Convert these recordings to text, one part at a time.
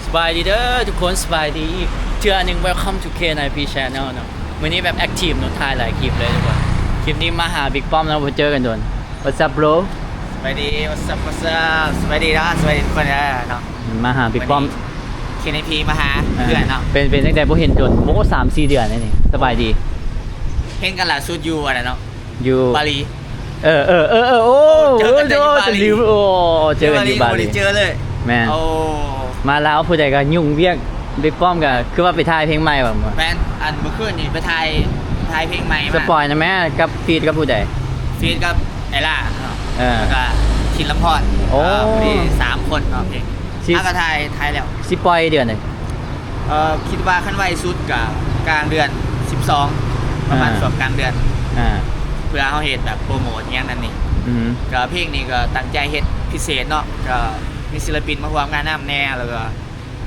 ສະບາຍດີເດີທຸກຄົນ ສະບາຍດີອີກເທື່ອໜຶ່ງ Welcome to K nine P Channel ເນາະ. ມື້ນີ້ແບບແອັກທີບເນາະ ຖ່າຍຫຼາຍຄລິບເລີຍທຸກຄົນ. ຄລິບນີ້ມາຫາບິກປ້ອມເນາະ ບໍ່ເຈີກັນດົນ. What's up bro? ສະບາຍດີ What's up What's up ສະບາຍດີເນາະ ສະບາຍດີທຸກຄົນເດີເນາະ. ມາຫາບິກປ້ອມ K nine P ມາຫາເພື່ອນເນາະ. ເປັນ ເປັນຈັ່ງໃດບໍ່ເຫັນດົນ? ໂອ້ ສາມສີ່ເດືອນແລ້ວນີ້. ສະບາຍດີ. ເຫັນກັນລ່າສຸດຢູ່ອັນນັ້ນເນາະ ຢູ່ບາຫຼີ. ເອີ ເອີ ເອີ ເອີ ໂອ້ ເຈີກັນຢູ່ບາຫຼີ. ໂອ້ ເຈີກັນຢູ່ບາຫຼີ ບໍ່ໄດ້ເຈີເລີຍ. ແມ່ນ ໂອ້ ມາລາວຜູ້ໃດກໍຫຍຸ້ງວຽກ. ບິກປ້ອມກໍຄືວ່າໄປຖ່າຍເພງໃໝ່ບໍ່? ແມ່ນ ອັນມື້ຄືນນີ້ໄປຖ່າຍ ຖ່າຍເພງໃໝ່ມາ. ສະປອຍນະແມ່ ກັບຟີດກັບຜູ້ໃດ? ຟີດກັບໄອລາເນາະ. ເອີ ແລ້ວກໍທິນລຳພອນ. ໂອ້ ເອີ ພໍດີສາມຄົນເນາະເພງ. ຊິ ອ່ະ ກໍຖ່າຍ ຖ່າຍແລ້ວ. ຊິປ່ອຍເດືອນໃດ? ເອີ ຄິດວ່າຄັນໄວສຸດກໍກາງເດືອນສິບສອງ ປະມານ ອ່າ ຊ່ວງກາງເດືອນ ອ່າ ເພື່ອເຮົາເຮັດແບບໂປຣໂມດຫຍັງນັ້ນນີ້. ອືມ ກໍເພງນີ້ກໍຕັ້ງໃຈເຮັດພິເສດເນາະ ກໍມີສິລະປິນມາຮ່ວມງານນຳແດ່ ແລ້ວກໍ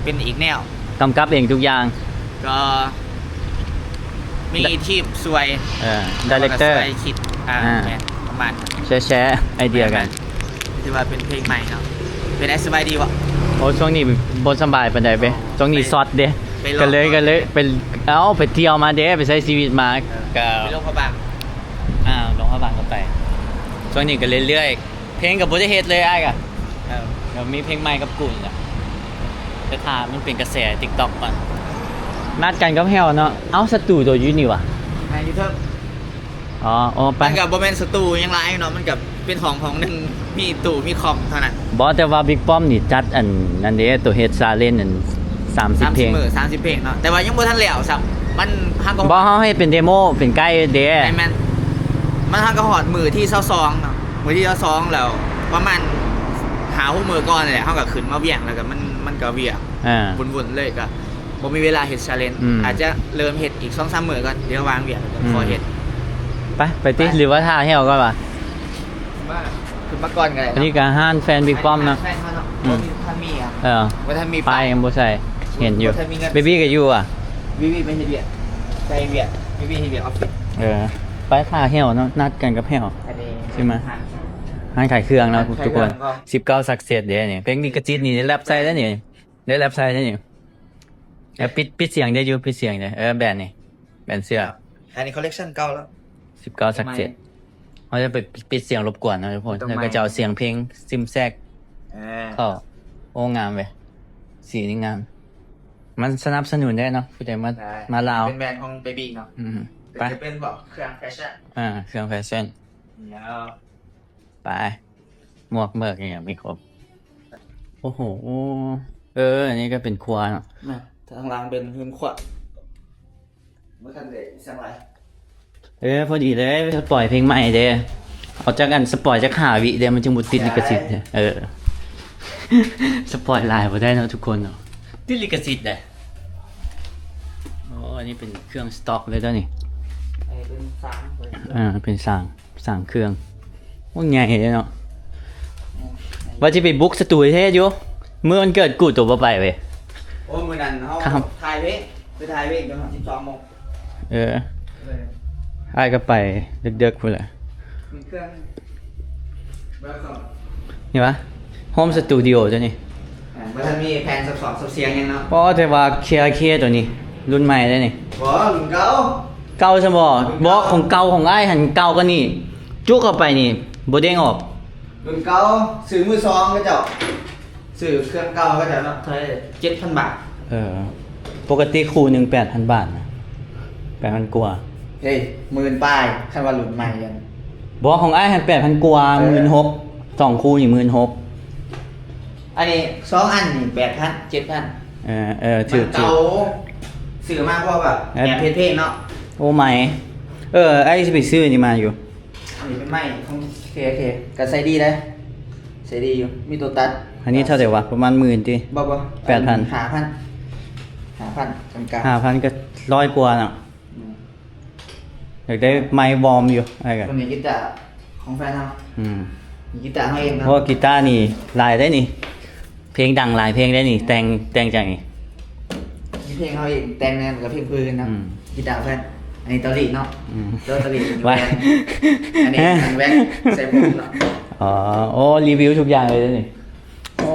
ເປັນອີກແນວ ກຳກັບເອງທຸກຢ່າງ ກໍມີທີມຊ່ວຍ ເອີ ໄດເຣັກເຕີ ຊ່ວຍຄິດ ອ່າ ອ່າ ແມ່ນ ປະມານ ແຊ ແຊໄອເດຍກັນ. ແມ່ນ ຖືວ່າເປັນເພງໃໝ່ເນາະ. ເປັນໄດ ສະບາຍດີບໍ່? ໂອ້ ຊ່ວງນີ້ບໍ່ສະບາຍປານໃດເວີຍ. ໂອ້ ຊ່ວງນີ້ຊັອດເດ້ ໄປ ກໍເລີຍ ກໍເລີຍໄປ ເອົ້າ ໄປທ່ຽວມາເດ້ ໄປໃຊ້ຊີວິດມາ. ເອີ ກໍ ໄປຫຼວງພະບາງ. ອ່າ ຫຼວງພະບາງກໍໄປ. ຊ່ວງນີ້ກໍເລື້ອຍໆ ເພງກໍບໍ່ໄດ້ເຮັດເລີຍອ້າຍກະ. ເອີ ກໍມີເພງໃໝ່ກັບກູນີ້ແຫຼະ ແຕ່ຖ້າມັນເປັນກະແສຕິກຕັອກກ່ອນ. ນັດກັນກັບແຫ້ວເນາະ. ເອົ້າ ສະຕູໂຕຢູ່ນີ້ຫວາ? ໃນຢູທູບ. ອໍ ໂອ້ ໄປ. ມັນກໍບໍ່ແມ່ນສະຕູຫຍັງຫຼາຍເນາະ ມັນກໍເປັນຫ້ອງຫ້ອງໜຶ່ງ ມີຕູ້ມີຄອມເທົ່ານັ້ນ. ບໍ່ ແຕ່ວ່າບິກປ້ອມນີ້ຈັດອັນນັ້ນເດ້ ໂຕເຮັດຊາເລນອັນສາມສິບເພງ ສາມສິບມື້ ສາມສິບເພງເນາະ ແຕ່ວ່າຍັງບໍ່ທັນແລ້ວຊ້ຳ. ມັນ ເຮົາກໍ ບໍ່ ເຮົາເຮັດເປັນເດໂມ ເປັນໄກເດ້. ແມ່ນໆ ມັນ ເຮົາກໍຮອດມື້ທີຊາວສອງເນາະ ມື້ທີຊາວສອງແລ້ວ ປະມານຫ້າຫົກມື້ກ່ອນນີ້ແຫຼະ ເຮົາກໍຂຶ້ນມາວຽງ ແລ້ວກໍມັນ ມັນກໍວຽກ ອ່າ ວຸ້ນໆເລີຍ ກໍບໍ່ມີເວລາເຮັດຊາເລນ. ອືມ ອາດຈະເລີ່ມເຮັດອີກສອງສາມມື້ກ່ອນ ດຽວວາງວຽກແລ້ວກໍ ອືມ ຄ່ອຍເຮັດ. ໄປ ໄປຕິ ໄປ ຫຼືວ່າຖ້າແຫ້ວກ່ອນຫວາ? ມາ ຂຶ້ນມາກ່ອນກໍໄດ້ເນາະ. ອັນນີ້ກໍຮ້ານແຟນບິກປ້ອມເນາະ. ຮ້ານແຟນເຮົາເນາະ. ອືມ ບໍ່ມີ ບໍ່ທັນມີຫຍັງ. ເອີ ບໍ່ທັນມີ ໄປ ປາຍ ຍັງບໍ່ໃສ່ ເຫັນຢູ່. ບໍ່ທັນມີເງິນ. ບີບີກໍຢູ່ຫວາ? ບີບີໄປເຮັດວຽກ ໄປເຮັດວຽກ ບີບີເຮັດວຽກອອບຟິດ. ເອີ ໄປຖ້າແຫ້ວເນາະ ນັດກັນກັບແຫ້ວ. ອັນນີ້ ຊິມາ ຮ້ານຂາຍເຄື່ອງເນາະ ຮ້ານຂາຍເຄື່ອງ ທຸກຄົນ. ສິບເກົ້າ Success ເດ້ນີ້ ເພງລິຂະສິດນີ້ໄດ້ແລັບໃສ່ເດ້ນີ້ ໄດ້ແລັບໃສ່ເດ້ນີ້. ແລ້ວປິດ ປິດສຽງໄດ້ຢູ່ ປິດສຽງໄດ້. ເອີ ແບນນີ້ ແບນເສື້ອ. ອັນນີ້ຄໍເລັກຊັນເກົ່າແລ້ວ ສິບເກົ້າ Success. ເຮົາຈະໄປປິດສຽງລົບກວນເນາະທຸກຄົນ ແລ້ວກໍຈະເອົາສຽງເພງຊິມແຊກ ອ່າ ເຂົ້າ. ໂອ້ ງາມເວີຍ ສີນີ້ງາມ. ມັນສະໜັບສະໜູນໄດ້ເນາະ ຜູ້ໃດມາ ໄດ້ ມາລາວ. ເປັນແບຣນຂອງເບບີເນາະ. ອືມ ເປັນ ໄປ ຈະເປັນເບາະເຄື່ອງແຟຊັ່ນ. ອ່າ ເຄື່ອງແຟຊັ່ນ. ແລ້ວ ໄປ ໝວກເໝິກອີ່ຫຍັງມີຄົບ. ໂອ້ໂຫ ເອີ ອັນນີ້ກໍເປັນຄົວເນາະ. ແມ່ນ ທາງຫຼັງເປັນເຮືອນຄົວ. ບໍ່ທັນໄດ້ສະບາຍ. ເອີ ພໍດີເລີຍ ສະປອຍເພງໃໝ່ເດ້. ເອົາຈັກອັນ ສະປອຍຈັກຫ້າວິເດ້ ມັນຈຶ່ງບໍ່ຕິດລິຂະສິດເດ້. ເອີ ສະປອຍຫຼາຍບໍ່ໄດ້ເນາະທຸກຄົນເນາະ ຕິດລິຂະສິດເດ້. ໂອ້ ອັນນີ້ເປັນເຄື່ອງສະຕັອກເລີຍເດີນີ້. ອັນນີ້ເປັນສາງ ອ່າ ເປັນສາງ ສ້າງເຄື່ອງ. ໂອ້ ໃຫຍ່ເດ້ເນາະ. ອືມ ວ່າຊິໄປບຸກສະຕູແທ້ຢູ່ ມື້ວັນເກີດກູໂຕບໍ່ໄປເວີຍ. ໂອ້ ມື້ນັ້ນເຮົາຖ່າຍເພງ ໄປຖ່າຍເພງຈົນຮອດສິບສອງໂມງ. ເອີ ເອີ ອ້າຍກໍໄປເດິກໆພຸ້ນແຫຼະ. ມີເຄື່ອງ Welcome ນີ້ຫວາ? Home Studio ຕົວນີ້. ອ່າ ບໍ່ທັນມີແຜ່ນສອບສອງສອບສຽງຫຍັງເນາະ. ບໍ່ ແຕ່ວ່າ ເຄ ເຄ ຕົວນີ້ລຸ້ນໃໝ່ເດ້ນີ້. ບໍ່ ລຸ້ນເກົ່າ. ເກົ່າຊັ້ນບໍ່? ລຸ້ນເກົ່າ. ບໍ່ ຂອງເກົ່າຂອງອ້າຍຫັ້ນເກົ່າກວ່ານີ້ ຈຸກເຂົ້າໄປນີ້ບໍ່ເດ້ງອອກ. ລຸ້ນເກົ່າ ຊື້ມືສອງເຂົາເຈົ້າ ຊື້ເຄື່ອງເກົ່າເຂົາເຈົ້າເນາະ. ເທົ່າໃດ? ເຈັດພັນບາດ. ເອີ ປົກກະຕິຄູ່ໜຶ່ງແປດພັນບາດນະ ແປດພັນກວ່າ. ເອີຍ ໝື່ນປາຍ ຄັນວ່າລຸ້ນໃໝ່. ບໍ່ ຂອງອ້າຍຫັ້ນແປດພັນກວ່າ. ເອີ ໝື່ນຫົກ ສອງຄູ່ນີ້ໝື່ນຫົກ. ອັນນີ້ສອງອັນນີ້ແປດພັນ ເຈັດພັນ. ເອີ ເອີ ຖືກ ມັນເກົ່າ ຖືກ ຊື້ມາເພາະວ່າ ເອີ ແອບເຮັດເພງເນາະ. ໂອ້ ໃໝ່. ເອີ ອ້າຍຊິໄປຊື້ອັນນີ້ມາຢູ່. ອັນນີ້ເປັນໄມ້ຂອງ ເຄ ເຄ ກໍໃຊ້ດີເດ້ ໃຊ້ດີຢູ່ ມີໂຕຕັດ. ອັນນີ້ເທົ່າໃດຫວາ? ປະມານໝື່ນຕິ? ບໍ່ ບໍ່ ແປດພັນ ຫ້າພັນ ຫ້າພັນ ກາງໆ ຫ້າພັນກໍຮ້ອຍກວ່າເນາະ. ອືມ ຢາກໄດ້ໄມ້ວອມຢູ່ ອ້າຍກໍ ຕົວນີ້ກີຕາຂອງແຟນເຮົາ. ອືມ ມີກີຕາເຮົາເອງເນາະ. ໂອ້ ກີຕານີ້ຫຼາຍເດ້ນີ້ ເພງດັງຫຼາຍເພງເດ້ນີ້. ແຕ່ງ ແຕ່ງຈາກນີ້ ມີເພງເຮົາເອງແຕ່ງແນ່ ແລ້ວກໍເພງຜູ້ອື່ນນຳ. ອືມ ກີຕາແຟນ. ອັນນີ້ຕາລີເນາະ. ອືມ ໂຕຕາລີ ໄວ້ ອັນນີ້ແວ່ນໃສ່ຜົມເນາະ. ອໍ ໂອ້ ຣີວິວທຸກຢ່າງເລີຍເດ້ນີ້. ໂອ້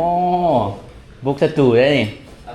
ບຸກສະຕູເດ້ນີ້. ເອົາ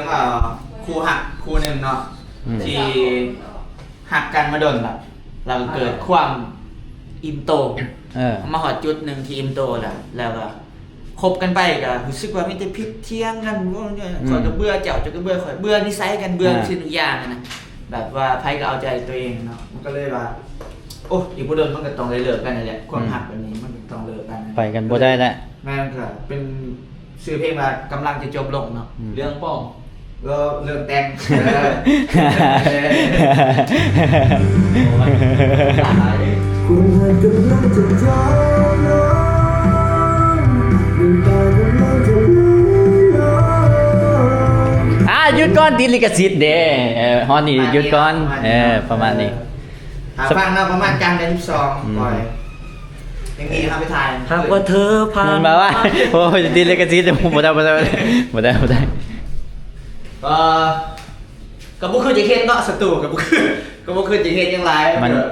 ງວ່າຄູ່ຮັກຄູ່ໜຶ່ງເນາະ ອືມ ທີ່ຮັກກັນມາດົນລະ ແລ້ວກໍເກີດຄວາມອີ່ມໂຕ ເອີ ມາຮອດຈຸດໜຶ່ງທີ່ອີ່ມໂຕແລ້ວ ແລ້ວກໍຄົບກັນໄປກໍຮູ້ສຶກວ່າມີແຕ່ຜິດຖຽງກັນ ອືມ ຂ້ອຍກໍເບື່ອເຈົ້າ ເຈົ້າກໍເບື່ອຂ້ອຍ ເບື່ອນິໄສກັນ ເບື່ອ ອ່າ ທຸກສິ່ງທຸກຢ່າງຫັ້ນນະ ແບບວ່າໃຜກໍເອົາໃຈຕົວເອງເນາະ ມັນກໍເລີຍວ່າ ໂອ້ ອີກບໍ່ດົນມັນກໍຕ້ອງໄດ້ເລີກກັນນັ້ນແຫຼະ ຄວາມ ອືມ ຮັກແບບນີ້ມັນກໍຕ້ອງເລີກກັນ ໄປກັນບໍ່ໄດ້ແຫຼະ ແມ່ນ ກໍເປັນຊື່ເພງວ່າກຳລັງຈະຈົບລົງເນາະ ອືມ ເລື່ອງປ້ອງ ກໍເລີ່ມແຕ່ງ ເອີ ຄົນຮັກກຳລັງຈະຈາງ ນ້ຳຕາກຳລັງຈະໄຫຼຫຼອງ. ອ່າ ຢຸດກ່ອນ ຕິດລິຂະສິດເດ້. ເອີ ຮອດນີ້ຢຸດກ່ອນ. ປະມານນີ້ ເອີ ປະມານນີ້. ຖ້າຟັງເນາະ ປະມານກາງເດືອນສິບສອງ ອືມ ປອຍ ຍັງມີເຮົາໄປຖ່າຍ ຫາກວ່າເທີຜ່ານ ແມ່ນບໍ່ວະ? ໂອ້ຍ ຕິດລິຂະສິດ ບໍ່ໄດ້ ບໍ່ໄດ້ ບໍ່ໄດ້ ບໍ່ໄດ້ ບໍ່ໄດ້. ກໍ ກໍບໍ່ຄືຈະເຮັດເນາະ ສະຕູ ກໍບໍ່ຄື ກໍບໍ່ຄືຈະເຮັດຫຍັງຫຼາຍ ມັນ ກໍ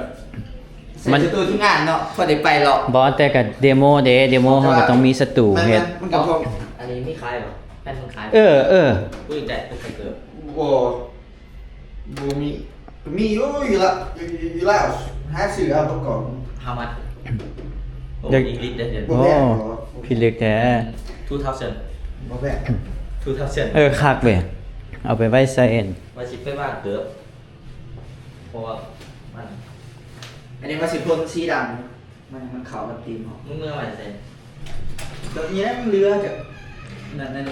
ໃສ່ ມັນ ສະຕູທີມງານເນາະ ພໍໄດ້ໄປເລາະ. ບໍ່ ແຕ່ກໍເດໂມເດ້ ເດໂມເຮົາກໍຕ້ອງມີສະຕູເຮັດ. ມັນກໍ ອັນນີ້ມີຂາຍບໍ່? ແຜ່ນມັນຂາຍ ເອີ ເອີ ອຸ້ຍ ແຕ່ເປັນສະເກີບ ບໍ່ ບໍ່ມີ ມີຢູ່ ຢູ່ລາວ ຢູ່ ຢູ່ ຢູ່ລາວ ຫາຊື້ເອົາບໍ່ກ່ອນ. How much? ໂອ້ ອີງລິດເດ້ ບໍ່ແພງ ໂອ້ ພິລຶກແທ້. Two thousand ບໍ່ແພງ two thousand. ເອີ ຄັກເວີຍ ເອົາໄປໄວ້ໃສ່ອັນ ວ່າຊິໄປວາງເກີບ ເພາະວ່າມັນ ອັນນີ້ວ່າຊິພົ່ນສີດຳ. ມັນ ມັນເຂົ້າກັບທີມເຮົາ. ມຶງເມືອໄວ້ໃສ? ກໍນີ້ແຫຼະ ມັນເຫຼືອຈາກນັ້ນນັ້ນ.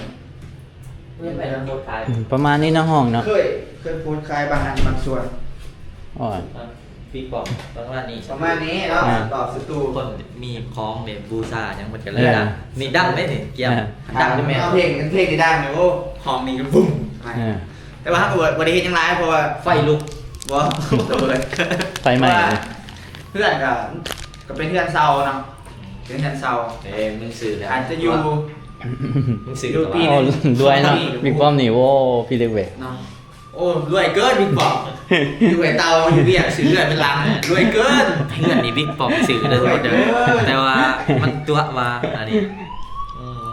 ປະມານນີ້ເນາະ ຫ້ອງເນາະ ເຄີຍ ເຄີຍໂພສຂາຍບາງອັນບາງສ່ວນ. ອໍ ປີກອງປະມານນີ້ ປະມານນີ້ເນາະ. ອ່າ ຕອບສະຕູ ຄົນມີຂອງນີ້ບູຊາຫຍັງມັນກໍເລີຍ ເອີ ດັງ. ນີ້ດັງເດ້ນີ້ ກຽມ ອ່າ ດັງຢູ່ແມ່ນ. ເພງ ເພງນີ້ດັງຢູ່ ໂອ້ ຫ້ອງນີ້ກໍບຸ້ມ. ອ່າ ແຕ່ວ່າເຮົາກໍບໍ່ ບໍ່ໄດ້ເຮັດຫຍັງຫຼາຍ ເພາະວ່າໄຟລຸກ. ບໍ່ ໄຟໄໝ້ ເພາະວ່າເຮືອນກໍ ກໍເປັນເຮືອນເຊົ່າເນາະ ເປັນເຮືອນເຊົ່າ. ເອີ ມຶງຊື້ແລ້ວ ອາດຈະຢູ່ ມຶງຊື້ ຢູ່ປີ ໂອ້ ລວຍເນາະ ມີຄວາມນີ້ ໂອ້ ພີ່ເລັກເວີຍເນາະ. ໂອ້ ລວຍເກີນ ມີຄວາມ ຢູ່ໄອ້ເຕົາ ຢູ່ວຽກ ຊື້ເຮືອນເປັນຫຼັງ ລວຍເກີນ. ເຮືອນນີ້ບິກປອມຊື້ເດີ ແຕ່ວ່າມັນຕົວະວ່າອັນນີ້ ອືມ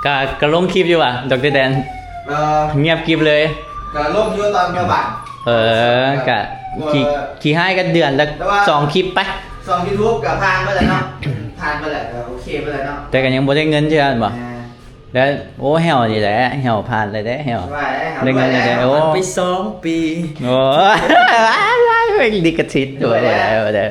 ກະ ກະລົງຄລິບຢູ່ຫວາ ດອກເຕີແດນ? ເອີ ງຽບກິບເລີຍ. ກະລົງຢູ່ຕອນແຖວບ້ານ. ເອີ ກະ ເອີ ຂີ້ ຂີ້ຮ້າຍກັນເດືອນລະສອງຄລິບໄປ. ຊ່ອງຢູທູບກະຜ່ານໄປແລ້ວເນາະ ຜ່ານໄປແລ້ວ ກະໂອເຄໄປແລ້ວເນາະ ແຕ່ກະຍັງບໍ່ໄດ້ເງິນເທື່ອແມ່ນບໍ່? ແມ່ນ ແລ້ວ ໂອ້ ແຫ້ວນີ້ແຫຼະ ແຫ້ວຜ່ານເລີຍເດ້ ແຫ້ວ ວ່າແລ້ວ ໄດ້ເງິນແລ້ວເດ້. ໂອ້ ຜ່ານໄປສອງປີ ໂອ້ຍ ລິຂະສິດ ບໍ່ໄດ້ ບໍ່ໄດ້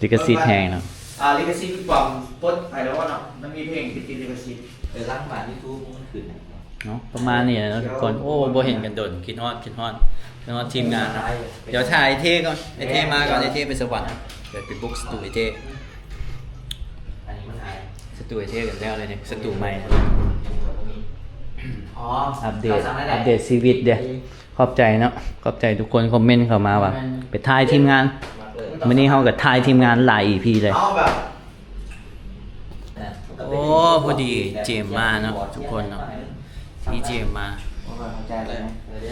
ລິຂະສິດແຮງເນາະ. ອ່າ ລິຂະສິດປອມປົດໄປແລ້ວເນາະ ມັນມີເພງຕິດລິຂະສິດ. ເອີ ຫຼັງບ້ານຢູທູບມັນຂຶ້ນເນາະ ປະມານນີ້ແຫຼະເນາະທຸກຄົນ. ໂອ້ ບໍ່ເຫັນກັນດົນ ຄິດຮອດ ຄິດຮອດ ຄິດຮອດທີມງານເນາະ. ດຽວຖ້າໄອ້ເທ່ກ່ອນ ໄອ້ເທ່ມາກ່ອນ ໄອ້ເທ່ໄປສະຫວັນ ດຽວໄປບຸກສະຕູໄອ້ເທ່. ອັນນີ້ມັນຫາຍ ສະຕູໄອ້ເທ່ກັນແລ້ວເລີຍນີ້ ສະຕູໃໝ່. ອໍ ອັບເດດ ອັບເດດຊີວິດເດ້. ຂອບໃຈເນາະ ຂອບໃຈທຸກຄົນຄອມເມັນເຂົ້າມາວ່າ ແມ່ນ ໄປຖ່າຍທີມງານ. ມື້ນີ້ເຮົາກໍຖ່າຍທີມງານຫຼາຍອີພີເລີຍ. ເຮົາແບບ ໂອ້ ພໍດີເຈມມາເນາະທຸກຄົນເນາະ ມີເຈມມາ.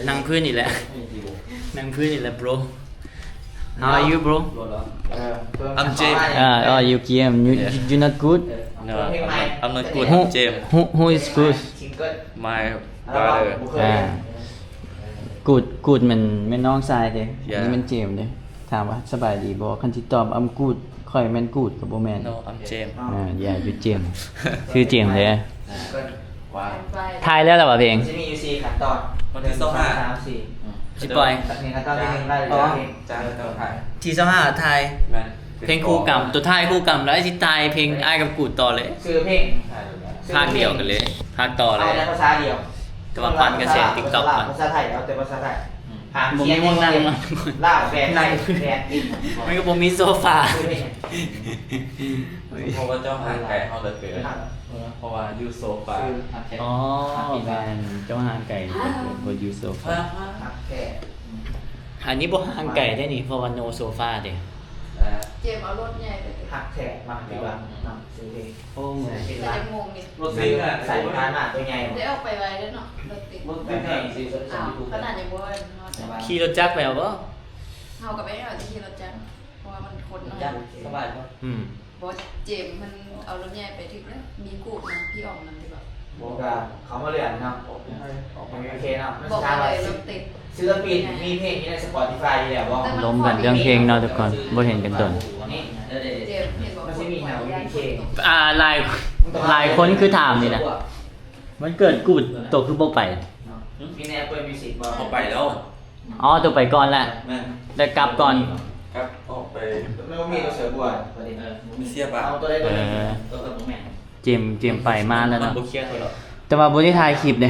ນັ່ງພື້ນນີ້ແຫຼະ ນັ່ງພື້ນນີ້ແຫຼະ bro. How are you, bro? I'm James. Ah, oh, you K M. You, you, you not good? No, I'm not, I'm not good. Who, I'm James. Who, who is good? My brother. Ah, good, good ແມ່ນ ແມ່ນນ້ອງຊາຍເດ້. Yeah. ອັນນີ້ແມ່ນເຈມເດ້. ຖາມວ່າສະບາຍດີບໍ່? ຄັນຊິຕອບ I'm good ຂ້ອຍແມ່ນ good ກໍບໍ່ແມ່ນ. No, I'm James. ອ່າ yeah, you James. ຊື່ເຈມເດ້. ຖ່າຍແລ້ວລະຫວາເພງ? ມັນຊິມີຢູ່ສີ່ຂັ້ນຕອນ. ວັນທີຊາວຫ້າ ໜຶ່ງ ສອງ ສາມ ສີ່ ຊິປ່ອຍ ນີ້ຂັ້ນຕອນທີໜຶ່ງ ໄລ່ເລື່ອງເພງ. ທີຊາວຫ້າຖ່າຍ ແມ່ນ ເພງຄູ່ກັນ ຕົວທ້າຍຄູ່ກັນ ແລ້ວຊິຖ່າຍເພງອ້າຍກັບກູດຕໍ່ເລີຍ. ຊື່ເພງ ພາກດຽວກັນເລີຍ ພາກຕໍ່ເລີຍ ເອົາແຕ່ພາສາດຽວ ແຕ່ວ່າປັນກະແສ TikTok ພາສາລາວ ພາສາໄທ ເອົາແຕ່ພາສາໄທ. ອືມ ຫ້າມຂຽນ ບໍ່ມີວາງນັ່ງເນາະ ລາວແປໄທ ແປອັງກິດ ມັນກໍບໍ່ມີໂຊຟາ. ເພາະວ່າເຈົ້າຫ່າງໄກເຮົາເຫຼືອເກີນ ເພາະວ່າຢູ່ໂຊຟາ. ອໍ ແມ່ນ ເຈົ້າຫ່າງໄກເຫຼືອເກີນ ບໍ່ຢູ່ໂຊຟາ. ຮັກແທ້ ອັນນີ້ບໍ່ຫ່າງໄກເດ້ນີ້ ເພາະວ່າ no sofa ເດ້. ເຈມເອົາລົດໃຫຍ່ໄປຕິ ຮັກແທ້ ມັກດີວ່າ ມັກຊື່ເພງ. ໂອ້ ແຕ່ຍັງງົງນີ້ ລົດຕິດນະ ໃສ່ຜ່ານມາຕົວໃຫຍ່ ໄດ້ອອກໄປໄວເດ້ເນາະ ລົດຕິດ ລົດຕິດນະ. ອ້າວ ຂະໜາດຍັງບໍ່ຮອດ ຂີ່ລົດຈັກແລ້ວບໍ່? ເຮົາກໍໄປເຮົາຊິຂີ່ລົດຈັກ ເພາະວ່າມັນຄົນໜ້ອຍ ຈັກສະບາຍບໍ່? ອືມ ບໍ່ ເຈມມັນເອົາລົດໃຫຍ່ໄປຖືກແລ້ວ ມີກູດນຳ ພີ່ອອງນຳ ແຕ່ວ່າ ບໍ່ ກະເຂົາມາເລື່ອນເນາະ ໂອເຄເນາະ. ມັນຊິຖາມວ່າ ສິລະປິນມີເພງຢູ່ໃນ Spotify ຢູ່ແລ້ວບໍ່? ລົມກັນເລື່ອງເພງເນາະທຸກຄົນ ບໍ່ເຫັນກັນດົນ. ອ່າ ຫຼາຍ ຫຼາຍຄົນຄືຖາມນີ້ນະ ວັນເກີດກູດໂຕຄືບໍ່ໄປ? ມີໃນ Apple Music ບໍ່? ເຮົາໄປແລ້ວ. ອໍ ໂຕໄປກ່ອນແຫຼະ ແມ່ນ ແລ້ວກັບກ່ອນ ກັບອອກໄປ ແມ່ນບໍ່ມີໂຕເສືອບົວ ມີເສຍບາດ ເອົາໂຕໃດໂຕໜຶ່ງ. ເອີ ໂຕກັບບໍ່ແມ່ນ ເຈມ ເຈມໄປມາແລ້ວເນາະ ແຕ່ວ່າບໍ່ໄດ້ຖ່າຍຄລິບເດ້.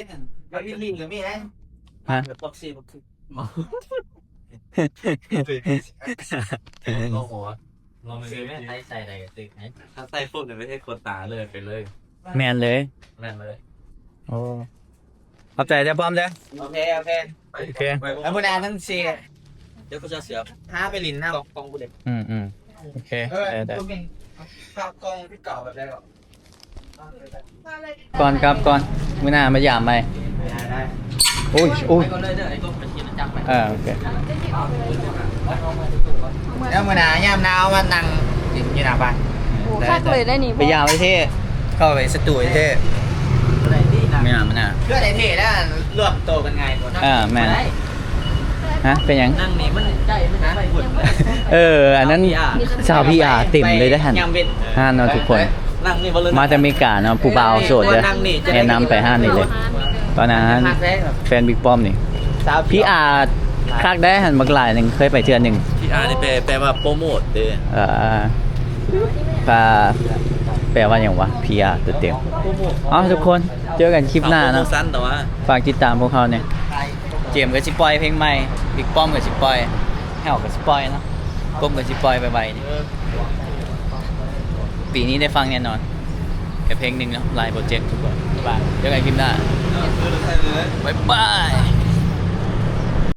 ດ້นั่น ก็มีลิงก์ก็มีนะ ฮะ แบบ proxy บ่คือ ลองหัวลอง ซื้อ ซื้อ แม่ไทยใส่ได้ก็ซื้อให้ ถ้าใส่ปุ๊บเนี่ยไม่ใช่คนตาเลยไปเลย แม่นเลย แม่นเลย โอ้ ขอบใจเด้อ พร้อมเด้อ โอเค โอเค โอเค แล้วมื้อหน้าทั้งสี่ เดี๋ยวเขาจะเสีย หาไปลินหน้าบอกกองกูเด็ก อืมอืมโอเค เออ ได้ได้ กูเป็นภาพกล้องที่เก่าแบบได้หรอ ກ່ອນ ກັບກ່ອນ ມື້ໜ້າມາຢາມໃໝ່. ໂອ້ຍ ໂອ້ຍ ເອີ ໂອເຄ. ແລ້ວມື້ໜ້າຍາມໜາວມານັ່ງກິນຢູ່ໜ້າບ້ານ. ໂອ້ ຄັກເລີຍໄດ໋ນີ້. ໄປຢາມໄອ້ເທ່ ເຂົ້າໄປສະຕູໄອ້ເທ່. ແມ່ນນະ ເພື່ອໄດ້ເທ່ແລ້ວລວມໂຕກັນງ່າຍກວ່າ. ເອີ ແມ່ນ. ຮະ ເປັນຫຍັງ? ນັ່ງນີ້ມັນໃກ້ ມັນໄປພຸ້ນ. ເອີ ອັນນັ້ນຊາວ ພີອາ ເຕັມເລີຍເດ້ຫັ້ນ. ຍາມເວັນ ຫັ້ນເນາະທຸກຄົນ. ມາແຕ່ອາເມລິກາເນາະ ຜູ້ບ່າວໂສດເດີ ແນະນຳໄປຮ້ານນີ້ເລີຍ. ຕອນນັ້ນແຟນບິກປ້ອມນີ້ ພີອາ ຄັກໄດ໋ຫັ້ນ ບັກຫຼາຍໜຶ່ງ ເຄີຍໄປເທື່ອໜຶ່ງ. ພີອາ ນີ້ແປ ແປວ່າໂປຣໂມດເດ້. ເອີ ພາ ແປວ່າຫຍັງວະ? ພີອາ ຕົວເຕັມ. ເອົ້າ ທຸກຄົນ ເຈີກັນຄລິບໜ້າເນາະ. ຝາກຕິດຕາມພວກເຮົາແດ່. ເຈມກໍຊິປ່ອຍເພງໃໝ່, ບິກປ້ອມກໍຊິປ່ອຍ, ແຫ້ວກໍຊິປ່ອຍເນາະ, ກົບກໍຊິປ່ອຍໄວໆນີ້. ປີນີ້ໄດ້ຟັງແນ່ນອນ ແຕ່ເພງໜຶ່ງເນາະ, ຫຼາຍໂປຣເຈັກທຸກຄົນ. ບາຍບາຍ ເຈີກັນຄລິບໜ້າ. ບາຍບາຍ.